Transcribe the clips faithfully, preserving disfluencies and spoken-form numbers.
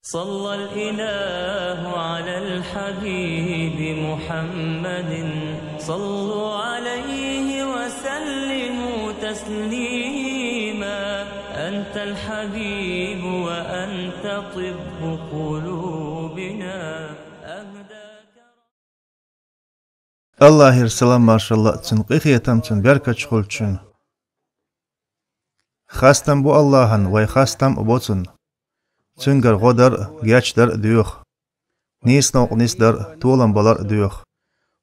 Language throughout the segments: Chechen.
صلى الإله على الحبيب محمد. صلوا عليه وسلموا تسليما. أنت الحبيب وأنت طب قلوبنا. أهداك Аллахьера салам-маршалла а, цуьнан къинхетам, цуьнан беркаташ хуьлда шуна. Хастам бу Аллахьан, вай хастам а бо цунна. Цуьнгара гӀо дар а, гечдар а доьху. Нийса новкъа нисдар а, толам балар а доьху.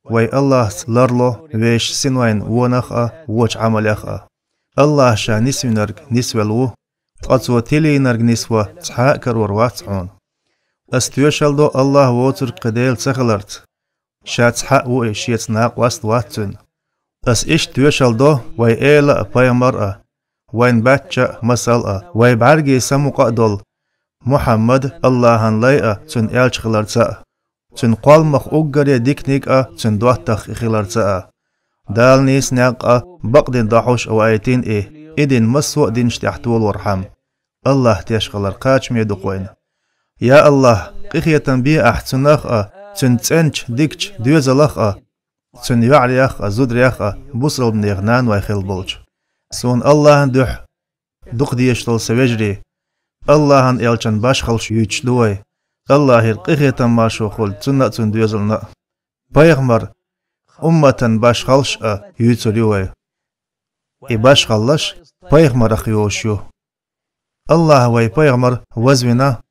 Вай Аллахьца ларло вешан синойн вонах а, вочу Ӏамалех а. Аллахь Ша нисвинарг нисвелла ву, ткъа Цо тилийнарг нисво цхьа а карор вац хьуна. Ас тоьшалла до Аллахь воцург кхин Дела ца хиларца. Ша цхьаъ ву и, Шеца накъост вац Цуьнан. Ас иштта тоьшалла до вай эла а, пайхамар а, вайн баьчча а, масал а, вай бӀаьргийн самукъа а долу Мухьаммад Аллахьан лай а, Цуьнан элча хиларца а, Цуьнан кхолламах уггаре диканиг а, Цуьнан доттагӀа и хиларца а. Дала нийса некъ а, бакъдина дӀахьош а ваийтина и, и дин массо а динаш тӀехь толорхьама. Аллахь теш хилар кхачаме ду-кх вайна. Я Аллахь, къинхетам бе Ахь Цунах а, Цуьнан цӀеначу дикачу доьзалах а, Цуьнан йоӀарех а, зударех а, бусалба нехан наной хилла болчу. Суна Аллахьан дуьхьа дукха дезаш долу сан вежарий, Аллахьан элчан башхаллаш юьйцуш ду вай. Аллахьера къинхетам-маршо хуьлда цунна а, цуьнан доьзална а. Пайхамар умматан башхаллаш а юьйцур ю вай. И башхаллаш пайхамарах йолуш ю. Аллахьа вай пайхамар вазвина,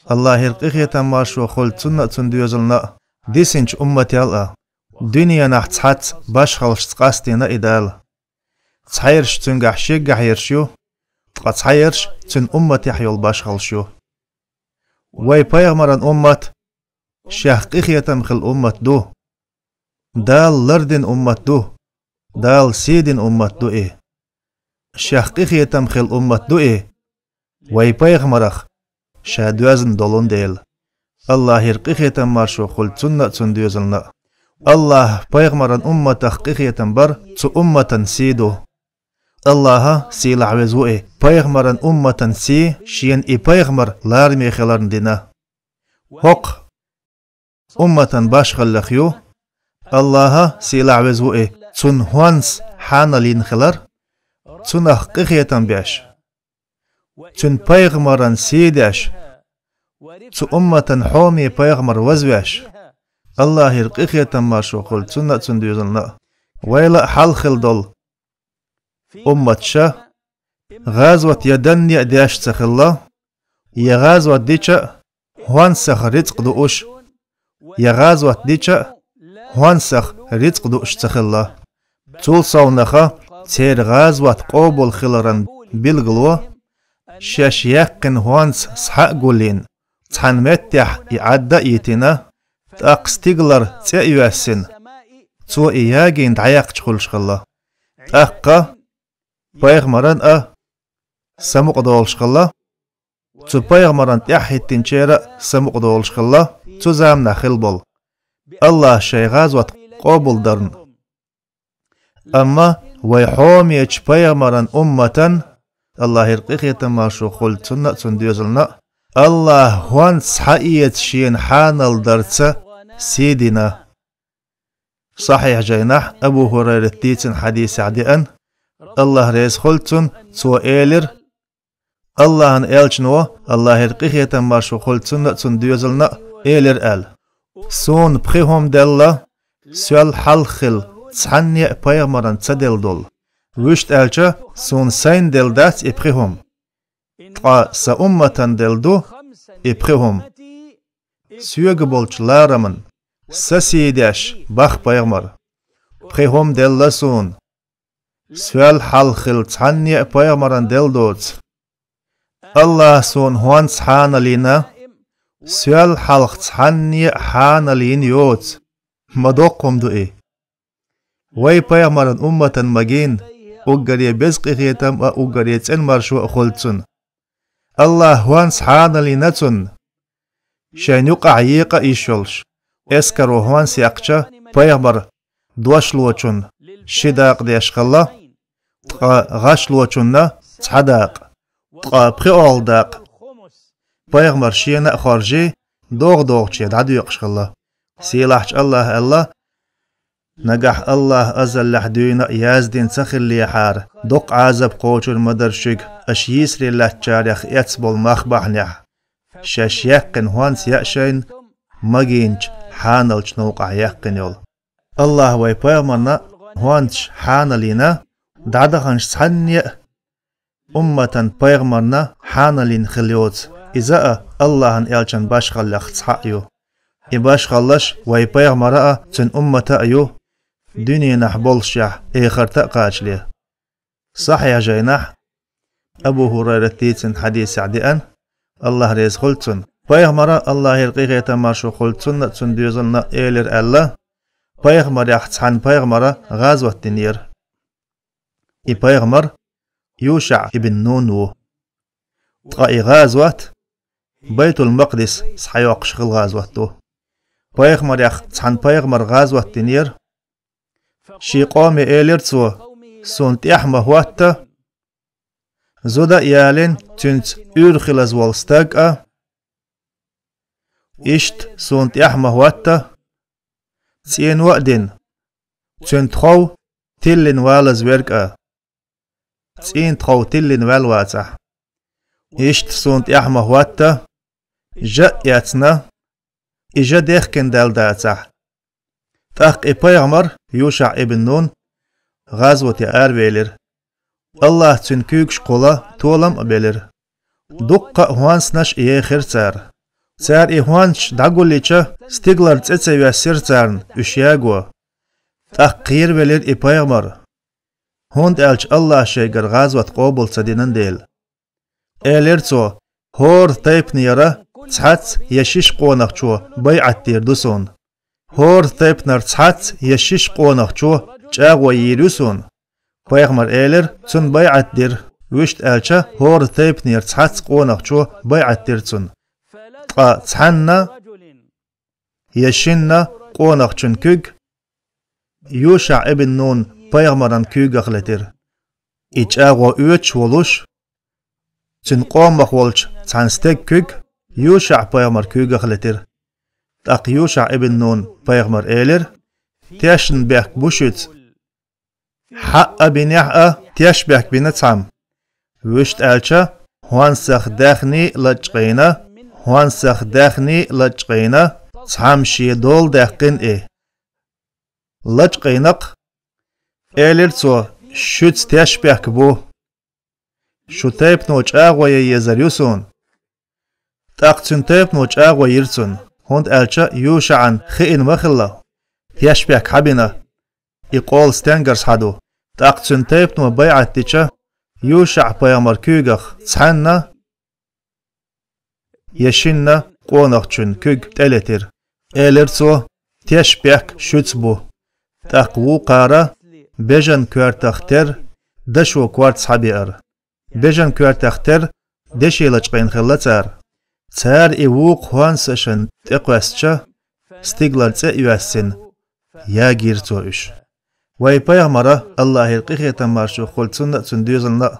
Аллахьера къинхетам-маршо хуьлда цунна а, цуьнан доьзална а, дисинчу уммател а. Дуьненахь цхьацца башхаллашца къастийна и Дала. Цхьаерш цуьнгахь шеггахьерш ю, ткъа цхьаерш цуьнан умматехь йолу башхаллаш ю. Вай пайхамаран уммат шех къинхетам хилла уммат ду. Дала лардина уммат ду. Дала сий дина уммат ду и. Шех къинхетам хилла уммат ду и, вай пайхамарах, ша доьзна долун дела. Аллахьера къинхетам-маршо хуьлда цунна а, цуьнан доьзална а. Аллахьа пайхамаран умматах къинхетам бар цу умматан сий ду. Аллахьа, сийлахь веза ву и, пайхамаран умматан сий шена и пайхамар лараме хиларна дина. ХӀокху умматан башхаллех ю, Аллахьа, сийлахь веза ву и, цунна хӀонс хьанал йина хилар, цунах къинхетам беш, цуьнан пайхамаран сий деш, цу умматан хьоме пайхамар вазвеш, Аллахьера къинхетам-маршо хуьлда цунна а, цуьнан доьзална а. Вайл а хьалха хилла долу умматаша гӀазот я данне а деш ца хилла, я гӀазот дича а хӀонсах рицкъ дууш, я гӀазот дича а хӀонсах рицкъ дууш ца хилла. Цул совнаха церан гӀазот къобал хиларан билгало, шаьш яьккхина хӀонс схьа а гулйина, цхьана меттехь и Ӏадда а йитина, тӀаккха стигалара цӀе а йоьссина, цо и ягийна дӀаяьккхича хуьлуш хилла. ТӀаккха пайхамаран а самукъадолуш хилла, цу пайхамаран тӀаьхьахӀиттинчеран а самукъадолуш хилла, цу заманахь хилла болу, Аллахьа шайн гӀазот къобалдарна. Амма вай хьомечу пайхамаран умматан, Аллахьера къинхетам-маршо хуьлда цунна а, цуьнан доьзална а, Аллахьа хӀонс схьаэца шена хьанал дарца сий дина. Сахьихь жайнахь Абу ХӀурайрата дийцина хьадисехь деана, Аллахь реза хуьлда цунна, цо элира: Аллахьан элчано, Аллахьера къинхетам-маршо хуьлда цунна а, цуьнан доьзална а, элира аьлла: «Суна пхи хӀума делла, соьл хьалха хилла цхьанне а пайхамарна ца делла долу. Вуьшта аьлча, суна сайна делла дац и пхи хӀума. Ткъа сан умматан делла ду и пхи хӀума. Соьга болчу лараман са сий деш баха пайхамар. Пхи хӀума делла суна, соьл хьалха хилла цхьанне а пайхамарна делла доцу. Аллахьа суна хӀонс хьанал йина, соьл хьалха цхьанне а хьанал йина йоцу». Ма доккха хӀума ду и! Вай пайхамаран умматан магийна, уггаре беза къинхетам а, уггаре цӀена маршо а хуьлда цунна. Аллахьа хӀонс хьанал йина цунна. Шайна юкъахь екъа а йиш йолуш, эскаро хӀонс яьккхича, пайхамар дошлочунна ши дакъа деш хилла, ткъа гӀашлочунна цхьа дакъа, ткъа пхоьалгӀа дакъа. пайхамар шена а хоржий, догӀа-догӀаче дӀадоькъуш хилла. Сийлахьчу АллахӀа аьлла: «Нагахь АллахӀа азаллехь дуьйна а яздина ца хиллехьара, дукха Ӏазап кхочур ма дара шуьга аша йийсаре лаьттачарех эцна болу мах бахьанехь, шаьш яьккхина хӀонс яа шайна магийначу хьаналчу новкъахь яьккхина йолу». АллахӀа вай пайхамарна хӀонсаш хьанал йина, дӀадаханчу цхьанне а умматан пайхамарна хьанал йина хилла йоцу. Иза а АллахӀан элчан башхаллех цхьаъ ю. И башхаллаш вай пайхамара а, цуьнан уммата а ю, дуьненахь боллушехь, эхарта а кхачале. Сахьихь жайнахь Абу ХӀурайрат дийцина хьадисехь деана, АллахӀ реза хуьлда цунна, пайхамара, АллахӀера къинхетам, маршо хуьлда цунна а, цуьнан доьзална а, элира аьлла: «Пайхамарех цхьана пайхамара гӀазот динера». И пайхамар ЮшаӀ ибн Нун ву. Ткъа и гӀазот Байтул-Макъдис схьайоккхуш хилла гӀазот ду. Пайхамарех цхьана пайхамара гӀазот динера. Шен къоме элира цо: «Суна тӀаьхьа ма хӀотта зуда а ялийна, цуьнца уьйр хилаза волу стаг а, иштта суна тӀаьхьа ма хӀотта цӀено а дина, цуьнан тхов тиллина валаза верг а, цӀийнан тхов тиллина ваьлла вацахь. Иштта суна тӀаьхьа ма хӀотта жа а эцна, и жа дехкина даьлла дацахь». ТӀаккха и пайхамар, ЮшаӀ ибн Нун, гӀазоте аравелира. АллахӀа цуьнан куьйгаш кхулла толам а белира. Дуккха а хӀонсанаш а ехира цара. Цара и хӀонсаш дӀагулйича, стигалара цӀе ца йоьссира царна уьш яго. ТӀаккха кхеравелира и пайхамар, хӀунда аьлча АллахӀа шайгара гӀазот къобал ца дина дела. Элира цо: «ХӀора тайпанера цхьацца я шиша къонахчо байӀат дийр ду суна. ХӀора тайпанера цхьацца я шиша къонахчо чӀагӀо йийр ю суна». Пайхамар элира: «Цунна байӀат дира». Вуьшта аьлча, хӀора тайпанера цхьацца къонахчо байӀат дира цунна. Ткъа цхьанна я шинна къонахчун куьг ЮшаӀ ибн Нун пайхамаран куьйгах летира. И чӀагӀо оьцуш волуш, цуьнан къомах волчу цхьана стеган куьг ЮшаӀ пайхамар куьйгах летира. ТӀаккха ЮшаӀ ибн Нун пайхамар элира: «Тешнабехк бу шуьца. Хьаъ а бинехь а, тешнабехк бина цхьамма. Вуьшта аьлча, хӀонсах даьхний а лачкъийна, хӀонсах даьхний а лачкъийна, цхьамма шен дола даьккхина и». Лачкъийна-кх. Элира цо: «Шуьца тешнабехк бу. Шу тайпано чӀагӀо ян езар ю суна». ТӀаккха цуьнан тайпано чӀагӀо йира цунна, хӀунда аьлча ЮшаӀна хиъна ма хилла, тешнабехк хьан бина, и къола стенгара схьа ду. ТӀаккха цуьнан тайпано байӀат дича, ЮшаӀ пайхамар куьйгах цхьанна я шинна къонахчун куьг тӀелетира. Элира цо: «Тешнабехк шуьца бу». ТӀаккха вукхара бежан коьртах тера дашо корта схьабеара. Бежан коьртах тера деши лачкъийна хилла цара. Цара и вукху хӀонсашна тӀекхоьссича, стигалара цӀе а йоьссина, ягийра цо уьш. Вай пайхамара, АллахӀера къинхетам, маршо хуьлда цунна а, цуьнан доьзална а,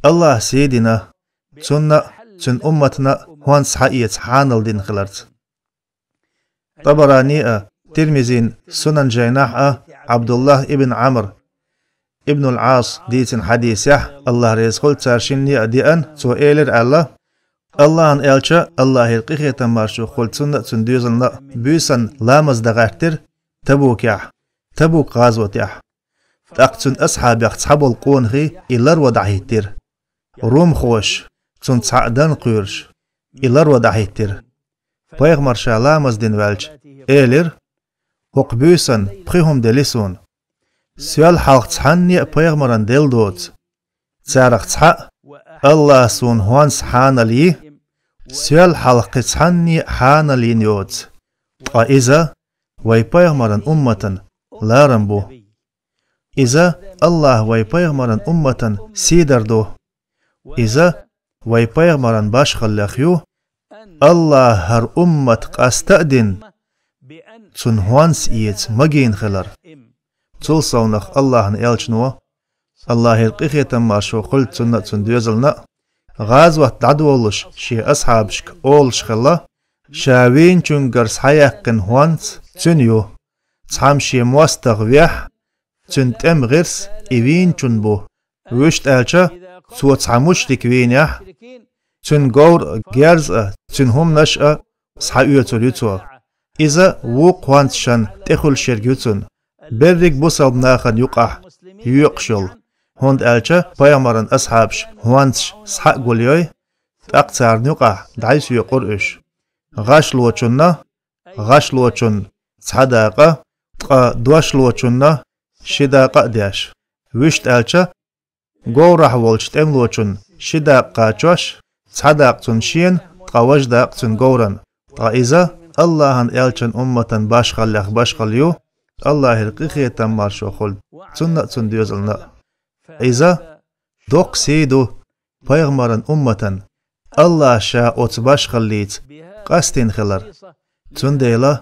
АллахӀа сий дина цунна а, цуьнан умматна а хӀонс схьаэца хьанал дина хиларца. ТӀабарани а, Тирмизин Сунан жайнахь а ӀабдуллахӀ ибн Ӏамр ибн ал-Ӏас дийцина хьадисехь, АллахӀ реза хуьлда цара шинне а, деана, цо элира аьлла: АллахӀан элча, АллахӀера къинхетам, маршо хуьлда цунна а, цуьнан доьзална а, буьйсанна ламаз дан гӀаьттира Табукехь, Табук гӀазотехь. ТӀаккха цуьнан асхьабех цхьаболу къонахий и ларван дӀахӀиттира. Румхоша, цунна цхьаъ дан кхоьруш, и ларван дӀахӀиттира. Пайхамар ша ламаз дина ваьлча, элира: «ХӀокху буьйсанна пхи хӀума делира суна. Соьл хьалха цхьанне а пайхамарна делла доцу. Царах цхьаъ АллахӀа суна хӀонс хьанал йи, соьл хьалха кхин цхьанне а хьанал йина йоцу. Ткъа иза вай пайхамаран умматан ларам бу. Иза АллахӀа вай пайхамаран умматан сий дар ду. Иза вай пайхамаран башхаллех ю, АллахӀа хӀара уммат къаста а дина, цунна хӀонс эца магийна хилар». Цул совнах АллахӀан элчано, АллахӀера къинхетам, маршо хуьлда цунна а, цуьнан доьзална а, гӀазот дӀадолалуш шен асхьабашка олуш хилла: «Ша вийначуьнгара схьаяьккхина хӀонц цуьнан ю. Цхьамма шен мостагӀа вехь, цуьнан тӀеман гӀирс и вийначун бу. Вуьшта аьлча, цо цхьа мушрик вийнехь, цуьнан говр а, герз а, цуьнан хӀуманаш а схьаоьцур ю цо. Иза вукху хӀонцашна тӀехуьлуш ерг ю цуьнан, берриг бусалба нахана юкъахь йоькъуш йолу, хӀунда аьлча пайхамаран асхьабаш хӀонцаш схьа а гулйой, тӀаккха царна юкъахь дӀасайоькъур уьш. ГӀашлочунна, гӀашлочунна цхьа дакъа, ткъа дошлочунна ши дакъа а деш. Вуьшта аьлча, говрахь волчу тӀемалочунна ши дакъа кхачош, цхьа дакъа цуьнан шена, ткъа важа дакъа цуьнан говрана. Ткъа иза Аллахьан элчан умматан башхаллех башхалла ю, Аллахьера къинхетам, маршо хуьлда цунна а, цуьнан доьзална а. Иза доккха сий ду пайхамаран умматан, Аллахь ша оцу башхаллица къастийна хилар. Цундела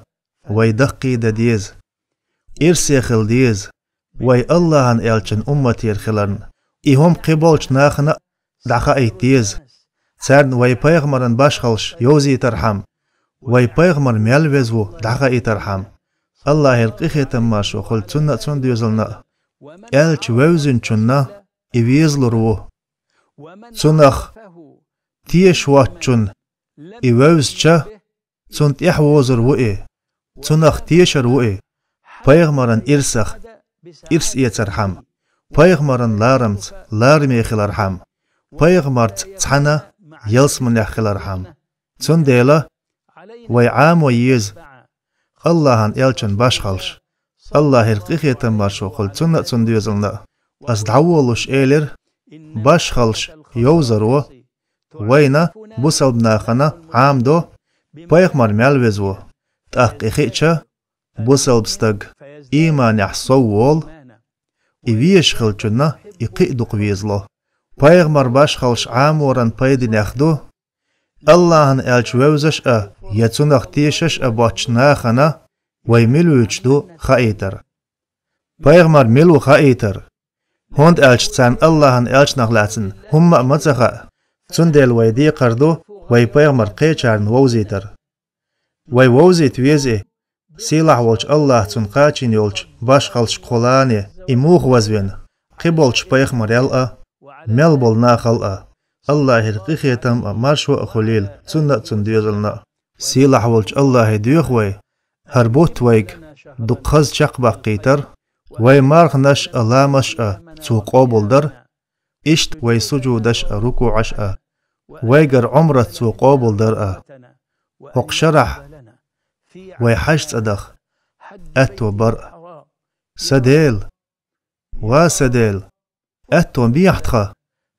вай даккхийдан деза, ирсе хила деза вай Аллахьан элчан умматера хиларна. И хӀума кхиболчу нахана а дӀахаийта деза, царна вай пайхамаран башхаллаш йовзийтархьама, вай пайхамар мел веза ву дӀахаийтархьама. Аллахьера къинхетам, маршо хуьлда цунна а, цуьнан доьзална а. Элча вевзинчунна и везалур ву. Цунах тешаш воцчунна и вевзича, цунна тӀаьхьавозур ву и, цунах тешар ву и, пайхамаран ирсах ирс эцархьама, пайхамаран ларамца лараме хилархьама, пайхамарца цхьаьна ялсаманехь хилархьама. Цундела вай Ӏамо еза Аллахьан элчан башхаллаш, Аллахьера къинхетам, маршо хуьлда цунна а, цуьнан доьзална а. Ас дӀаволуш элира: башхаллаш йовзаро вайна, бусалба нахана, Ӏамадо, пайхамар мел веза ву. ТӀаккха и хиъча, бусалба стаг ийманехь сов волу, и везаш хилчунна и кхин а дукха везало. Пайхамар башхаллаш Ӏаморан пайданех ду, Аллахьан элча вевзаш а, я цунах тешаш а боцчу нахана вай мила вуьйцуш ду хаийтар. Пайхамар мила ву хаийтар, хӀунда аьлча царна Аллахьан элчанах лаьцна хӀумма а ма ца хаьа, цундела вай декхар ду вай пайхамар кхечарна вовзийтар. Вай вовзийта веза и, сийлахь волчу Аллахь цунна кхачийна йолчу башхаллашкахула и муха вазвина, кхиболчу пайхамарел а, мел болу нахал а. Аллахьера къинхетам а, маршо а хуьлийла цунна а, цуьнан доьзална а. Сийлахь волчу Аллахье доьху вай хӀара бутт вайга дукха хаза чекхбаккхийтар, вай марханаш а, ламазаш а цо къобалдар, иштта вай сужудаш а, рукуӀаш а, вайгара Ӏумрат цо къобалдар а. ХӀокху шарахь вай хьаьж цӀа даха аьтто бар а. Сан Дела! Ва сан Дела! Аьтто бехьа тхан!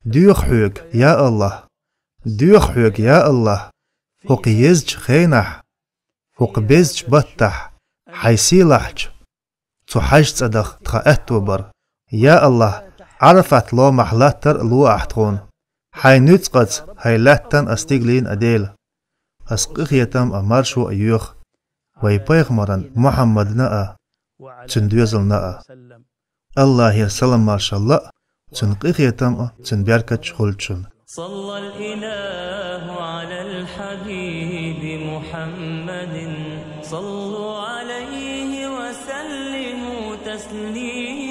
Доьху хьоьга, я Аллахь! Доьху хьоьга, я Аллахь! ХӀокху езачу хенахь, хӀокху безачу баттахь, хьайн сийлахьчу цу хьаьж цӀа даха тхан аьтто бар. Я Аллахь, Ӏарафат ломахь латтар а ло ахь тхуна. Хьайн нуьцкъаца хьайн лаьттан а, стиглийна а Дела. Ас къинхетам а, маршо а йоьху вай пайхамаран Мухьаммадна а, цуьнан доьзална а. Аллахьера салам-маршалла а, цуьнан къинхетам а, цуьнан беркаташ а хуьлда шуна. صلى الإله على الحبيب محمد. صلوا عليه وسلموا تسليما.